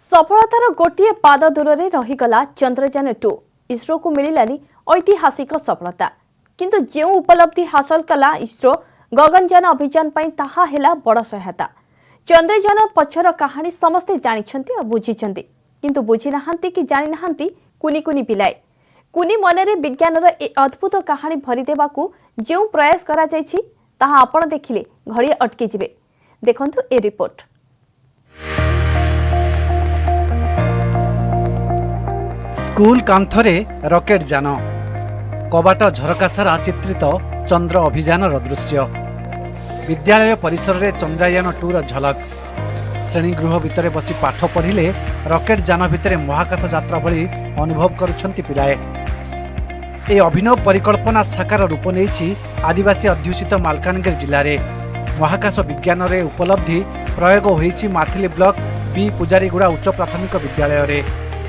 ସଫଳତାର ଗୋଟିଏ ପାଦ ଦୂରରେ ରହିଗଲା ଚନ୍ଦ୍ରଯାନ 2। ଇସ୍ରୋକୁ ମିଳିଲାନି ଐତିହାସିକ ସଫଳତା, କିନ୍ତୁ ଯେଉଁ ଉପଲବ୍ଧି ହାସଲ କଲା ଇସ୍ରୋ ଗଗନଯାନ ଅଭିଯାନ ପାଇଁ, ତାହା ହେଲା ବଡ଼ ସହାୟତା। ଚନ୍ଦ୍ରଯାନ ପଛର କାହାଣୀ ସମସ୍ତେ ଜାଣିଛନ୍ତି ଆଉ ବୁଝିଛନ୍ତି, କିନ୍ତୁ ବୁଝିନାହାନ୍ତି କି ଜାଣିନାହାନ୍ତି କୁନି କୁନି ପିଲାଏ। କୁନି ମନରେ ବିଜ୍ଞାନର ଏ ଅଦ୍ଭୁତ କାହାଣୀ ଭରିଦେବାକୁ ଯେଉଁ ପ୍ରୟାସ କରାଯାଇଛି, ତାହା ଆପଣ ଦେଖିଲେ ଘଡ଼ିଏ ଅଟକିଯିବେ। ଦେଖନ୍ତୁ ଏ ରିପୋର୍ଟ। ସ୍କୁଲ କାନ୍ଥରେ ରକେଟ ଯାନ, କବାଟ ଝରକା ସାରା ଚିତ୍ରିତ ଚନ୍ଦ୍ର ଅଭିଯାନର ଦୃଶ୍ୟ। ବିଦ୍ୟାଳୟ ପରିସରରେ ଚନ୍ଦ୍ରାୟନ 2ର ଝଲକ। ଶ୍ରେଣୀଗୃହ ଭିତରେ ବସି ପାଠ ପଢ଼ିଲେ ରକେଟ ଯାନ ଭିତରେ ମହାକାଶ ଯାତ୍ରା ଭଳି ଅନୁଭବ କରୁଛନ୍ତି ପିଲାଏ। ଏହି ଅଭିନବ ପରିକଳ୍ପନା ସାକାର ରୂପ ନେଇଛି ଆଦିବାସୀ ଅଧ୍ୟୁଷିତ ମାଲକାନଗିରି ଜିଲ୍ଲାରେ। ମହାକାଶ ବିଜ୍ଞାନରେ ଉପଲବ୍ଧି ପ୍ରୟୋଗ ହୋଇଛି ମାଥିଲି ବ୍ଲକ ବି ପୂଜାରୀଗୁଡ଼ା ଉଚ୍ଚ ପ୍ରାଥମିକ ବିଦ୍ୟାଳୟରେ।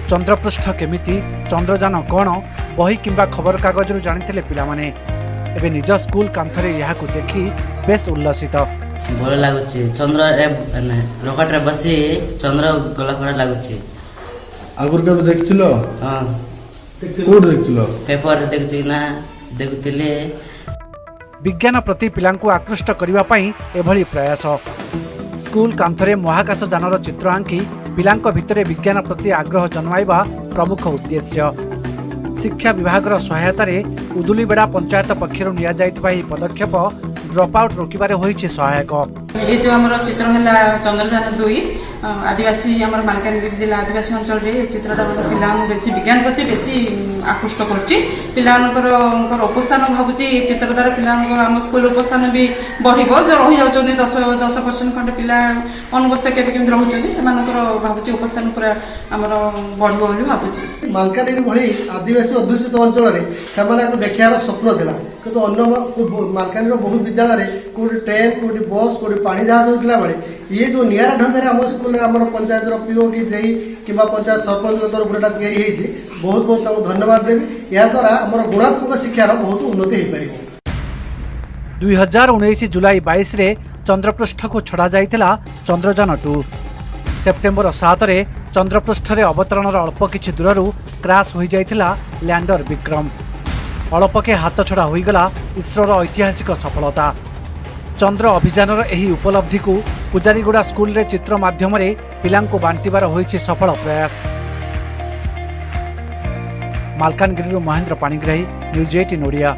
ଚନ୍ଦ୍ରପୃଷ୍ଠ କେମିତି, ଚନ୍ଦ୍ରଯାନ କ'ଣ, ବହି କିମ୍ବା ଖବରକାଗଜରୁ ଜାଣିଥିଲେ ପିଲାମାନେ। ଏବେ ନିଜ ସ୍କୁଲ କାନ୍ଥରେ ଏହାକୁ ଦେଖି ବେଶ୍ ଉଲ୍ଲସିତ। ଭଲ ଲାଗୁଛି। ଚନ୍ଦ୍ରରେ ରକେଟରେ ବସି ଚନ୍ଦ୍ର ଗଲା ଭଳିଆ ଲାଗୁଛି। ଆଗରୁ କେବେ ଦେଖିଥିଲ? ହଁ। କୋଉଠି ଦେଖିଥିଲ? ପେପରରେ ଦେଖୁଛି ନା ଦେଖୁଥିଲି। ବିଜ୍ଞାନ ପ୍ରତି ପିଲାଙ୍କୁ ଆକୃଷ୍ଟ କରିବା ପାଇଁ ଏଭଳି ପ୍ରୟାସ। ସ୍କୁଲ କାନ୍ଥରେ ମହାକାଶ ଯାନର ଚିତ୍ର ଆଙ୍କି ପିଲାଙ୍କ ଭିତରେ ବିଜ୍ଞାନ ପ୍ରତି ଆଗ୍ରହ ଜନ୍ମାଇବା ପ୍ରମୁଖ ଉଦ୍ଦେଶ୍ୟ। ଶିକ୍ଷା ବିଭାଗର ସହାୟତାରେ ଉଦୁଲିବେଡ଼ା ପଞ୍ଚାୟତ ପକ୍ଷରୁ ନିଆଯାଇଥିବା ଏହି ପଦକ୍ଷେପ ଡ୍ରପ୍ ଆଉଟ୍ ରୋକିବାରେ ହୋଇଛି ସହାୟକ। ଏ ଯେଉଁ ଆମର ଚିତ୍ର ହେଲା ଚନ୍ଦ୍ରଯାନ 2, ଆଦିବାସୀ ଆମର ମାଲକାନଗିରି ଜିଲ୍ଲା ଆଦିବାସୀ ଅଞ୍ଚଳରେ ଏ ଚିତ୍ରଟା ଆମର ପିଲାମାନଙ୍କୁ ବେଶୀ ବିଜ୍ଞାନ ପ୍ରତି ବେଶୀ ଆକୃଷ୍ଟ କରୁଛି। ପିଲାମାନଙ୍କର ଉପସ୍ଥାନ ଭାବୁଛି ଏ ଚିତ୍ର ଦ୍ୱାରା ପିଲାମାନଙ୍କ ଆମ ସ୍କୁଲ ଉପସ୍ଥାନ ବି ବଢ଼ିବ। ଯେଉଁ ରହିଯାଉଛନ୍ତି 10% ଖଣ୍ଡେ ପିଲା ଅନୁପସ୍ଥିତ କେବେ କେମିତି ରହୁଛନ୍ତି, ସେମାନଙ୍କର ଭାବୁଛି ଉପସ୍ଥାନ ପୁରା ଆମର ବଢ଼ିବ ବୋଲି ଭାବୁଛି। ମାଲକାନଗିରି ଭଳି ଆଦିବାସୀ ଅଧ୍ୟୁଷିତ ଅଞ୍ଚଳରେ ସେମାନଙ୍କୁ ଦେଖିବାର ସ୍ୱପ୍ନ ଥିଲା, କିନ୍ତୁ ଅନ୍ୟ ମାଲକାନଗିରିର ବହୁ ବିଦ୍ୟାଳୟରେ କୋଉଠି ଟ୍ରେନ୍, କୋଉଠି ବସ୍, କୋଉଠି ପାଣି ଜାହାଜ ହେଉଥିଲା ବେଳେ ଇଏ ଯେଉଁ ନିଆରା ଢଙ୍ଗରେ ଆମ ସ୍କୁଲରେ ଆମର ପଞ୍ଚାୟତର ପିଓ କି ଜେଇ କିମ୍ବା ପଞ୍ଚାୟତ ସରପଞ୍ଚଙ୍କ ତରଫରୁ ଏଟା ତିଆରି ହେଇଛି, ବହୁତ ବହୁତ ତାଙ୍କୁ ଧନ୍ୟବାଦ ଦେବି। ଏହାଦ୍ୱାରା ଆମର ଗୁଣାତ୍ମକ ଶିକ୍ଷାର ବହୁତ ଉନ୍ନତି ହେଇପାରିବ। 2019 ଜୁଲାଇ 22ରେ ଚନ୍ଦ୍ରପୃଷ୍ଠକୁ ଛଡ଼ାଯାଇଥିଲା ଚନ୍ଦ୍ରଯାନ 2। ସେପ୍ଟେମ୍ବର 7ରେ ଚନ୍ଦ୍ରପୃଷ୍ଠରେ ଅବତରଣର ଅଳ୍ପ କିଛି ଦୂରରୁ କ୍ରାସ୍ ହୋଇଯାଇଥିଲା ଲ୍ୟାଣ୍ଡର ବିକ୍ରମ। ଅଳ୍ପକେ ହାତଛଡ଼ା ହୋଇଗଲା ଇସ୍ରୋର ଐତିହାସିକ ସଫଳତା। ଚନ୍ଦ୍ର ଅଭିଯାନର ଏହି ଉପଲବ୍ଧିକୁ ପୂଜାରୀଗୁଡ଼ା ସ୍କୁଲରେ ଚିତ୍ର ମାଧ୍ୟମରେ ପିଲାଙ୍କୁ ବାଣ୍ଟିବାର ହୋଇଛି ସଫଳ ପ୍ରୟାସ। ମାଲକାନଗିରିରୁ ମହେନ୍ଦ୍ର ପାଣିଗ୍ରାହୀ, ନ୍ୟୁଜ୍ 18 ଓଡ଼ିଆ।